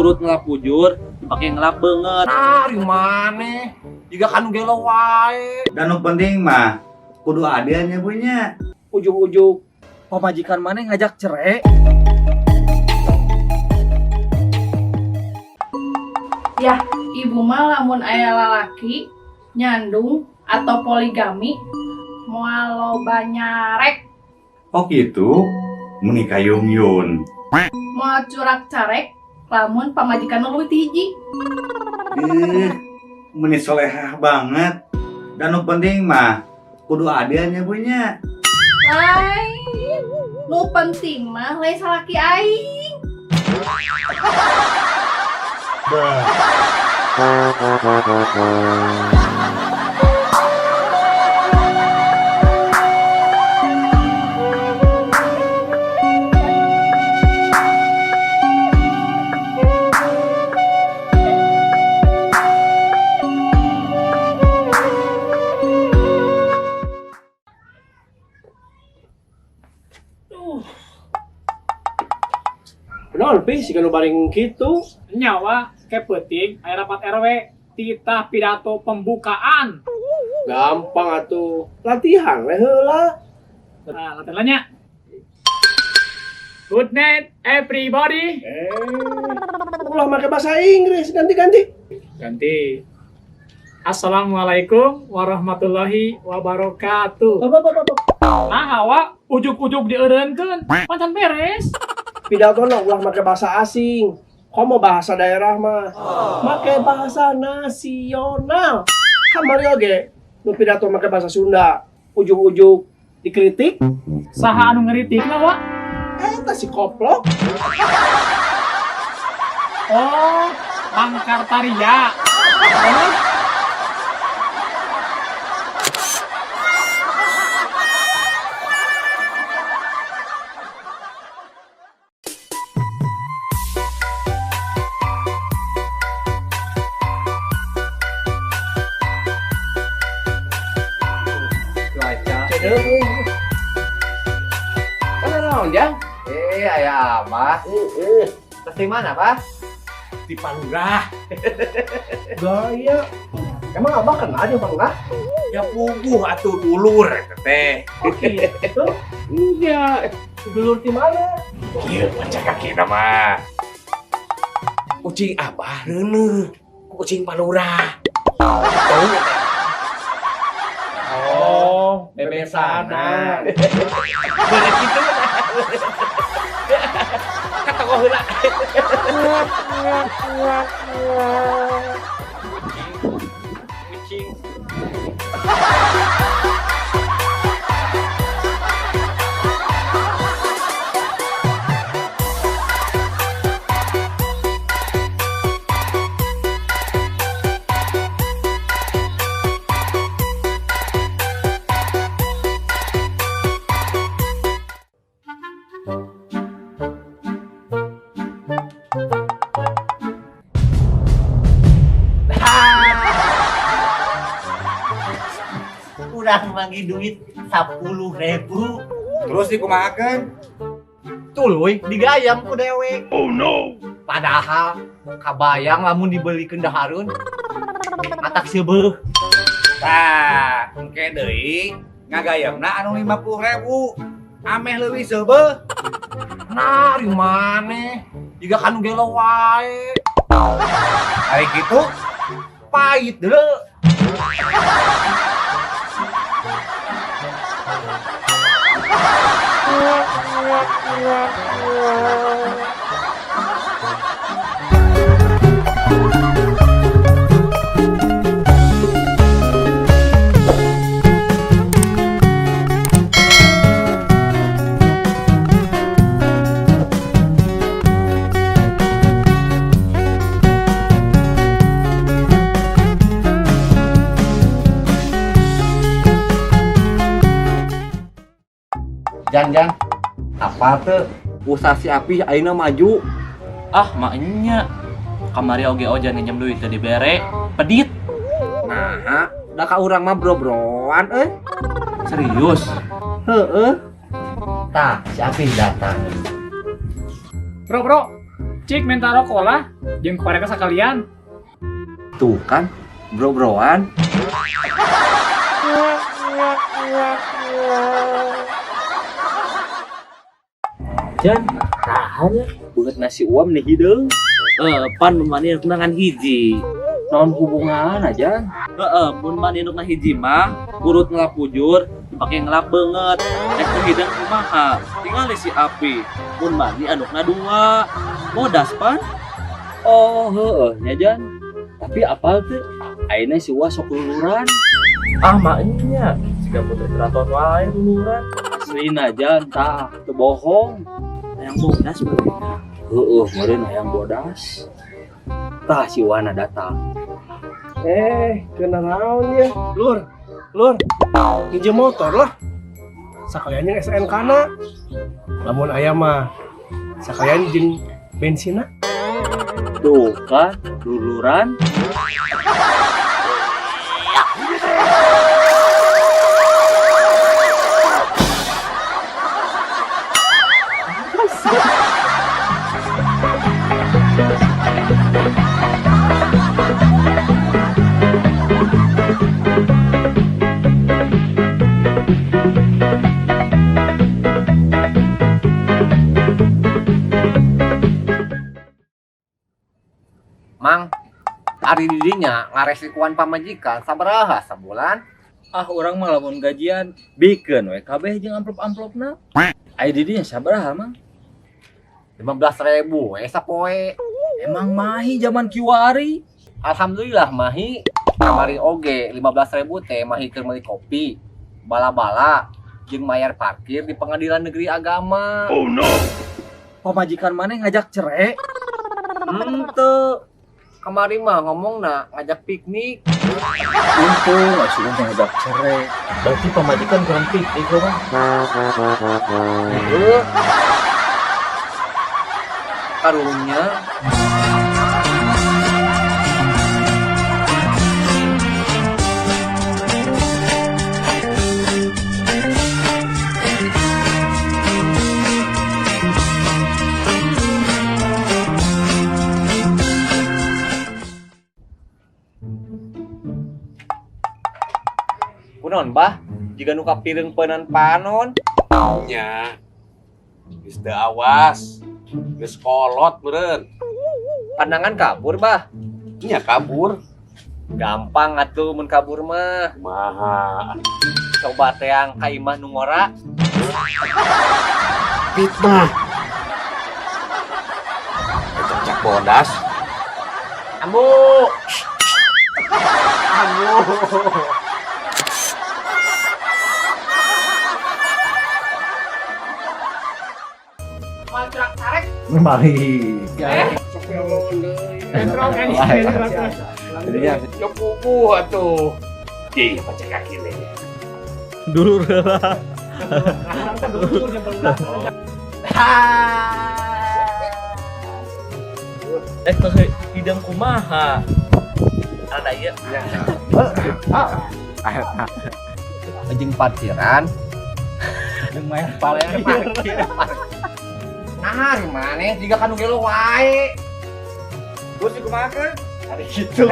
Surut ngelap bujur, dipake ngelap beungeut. Nah, di maneh? Jiga kanu gelo wae. Dan nu penting mah kudu adil nya punya. Ujug-ujug pamajikan maneh ngajak cerai. Ya, ibu mah lamun aya lalaki nyandung atau poligami moal loba nyarek. Oh gitu, meni ka Yung Yun. Moal curak carek lamun pamajikan leuwih ti hiji. Eh, meni solehah banget. Dan nu penting mah kudu adil nya punya. Lain, nu penting mah lain salaki aing. Kunaon pi siga nu baring kitu? Nyawa ke peuting aya rapat RW titah pidato pembukaan. Gampang atuh. Latihan we heula. Nah, latihan nya. Good night everybody. Eh, ulah make bahasa Inggris, ganti-ganti. Ganti. Assalamualaikum warahmatullahi wabarakatuh. Apa apa apa. Nah, hawa ujug-ujug dieureunkeun. Pan can beres. Pidato na ulah make bahasa asing. Komo bahasa daerah mah. Make bahasa nasional. Kamari oge nu pidato make bahasa Sunda. Ujug-ujug dikritik. Saha anu ngeritikna, Wak? Eta si koplok. Oh, Mangkartaria. Cuaca. Cedeu. Kan naon, Jang? Eh, aya Abah. Heeh. Terus di mana, Pak? Di Palurah. Gaya. Emang Abah kenal jeung Palurah? Ya puguh atuh dulur eta teh. Oh gitu. Iya. Dulur di mana? Kieu pacak kakina mah. Ucing Abah reuneuh ku ucing Palurah. Tahu teh? Oh, bebesanan. Bener kitu. Ka toko heula. Kucing. Urang manggih duit 10.000. Terus dikumahakeun? Tuluy digayam ku dewek. Oh no. Padahal kabayang lamun dibelikeun dahareun matak seubeuh. Tah, engke deui ngagayamna anu 50.000. Ameh leuwih seubeuh. Nah, di maneh? Jiga kanu gelo wae. Ari kitu Pahit deuleu. Jang, Jang. Apa tuh? Usaha si Api ayeuna maju. Ah, maknya. Kamari oge ojan nginjem duit teu dibere. Pedit. Nah, da ka urang mah bro-broan euy. Serius? Heeh. Tah, si Api datang. Bro, bro. Cik minta rokok lah, jeung korek sekalian. Tuh kan, bro-broan. Jan, tahan ya. Buat nasi uam nih hideung. Pan mun mani ngan hiji. Naon hubungan aja? Heeh, mun mani nu hiji mah urut ngelap bujur, dipake ngelap beungeut. Rek teu hideung kumaha? Tingali si Api. Mun mani anukna dua. Bodas pan? Oh, heeh nya Jan. Tapi apal teu? Ayeuna si Uwa sok luluran. Ah, maknya siga putri keraton wae luluran. Aslina Jan, tah teu bohong. Hayang bodas meureun. Heeh, meureun hayang bodas. Tah si Wana datang. Kena naon ya? Lur, lur. Nginjem motor lah. Sakalian jeung SNK na. Lamun aya mah sakalian jeung bensinna. Tuh kan, luluran. Mang, ari didinya ngaresikuan pamajikan sabaraha sabulan? Ah, urang mah lamun gajian bikeun we kabeh jeung amplop-amplopna. Ari didinya sabaraha, Mang? 15.000 we sapoe. Emang mahi zaman kiwari. Alhamdulillah mahi. Kamari oge 15.000 teh mahi keur meuli kopi, bala-bala jeung mayar parkir di Pengadilan Negeri Agama. Oh no. Pamajikan maneh ngajak cerai? Henteu. Kamari mah ngomongna ngajak piknik. Untung asuh ngajak cerai. Berarti pamajikan kurang piknik loh, Bang. Heeh. Karunya. Kunaon bah, jika nu kapireung peunan panon. Nya. Geus teu awas. Geus kolot meureun. Pandangan kabur bah. Nya kabur. Gampang atuh mun kabur mah. Kumaha? Coba teang ka imah nu ngora. Fitnah. Cak bodas. Ambu. Ambu. Kontrak tarik. Balik. Bentrok kan bentrok. Ya puguh atuh. Ih, pacek kaki nih. Dulur heula. Teh hidang kumaha? Ada ieu. Jeung parkiran. Jeung main paler. Nah, maneh jiga kanu gelo wae. Gua sih kumaha? Ari kitu.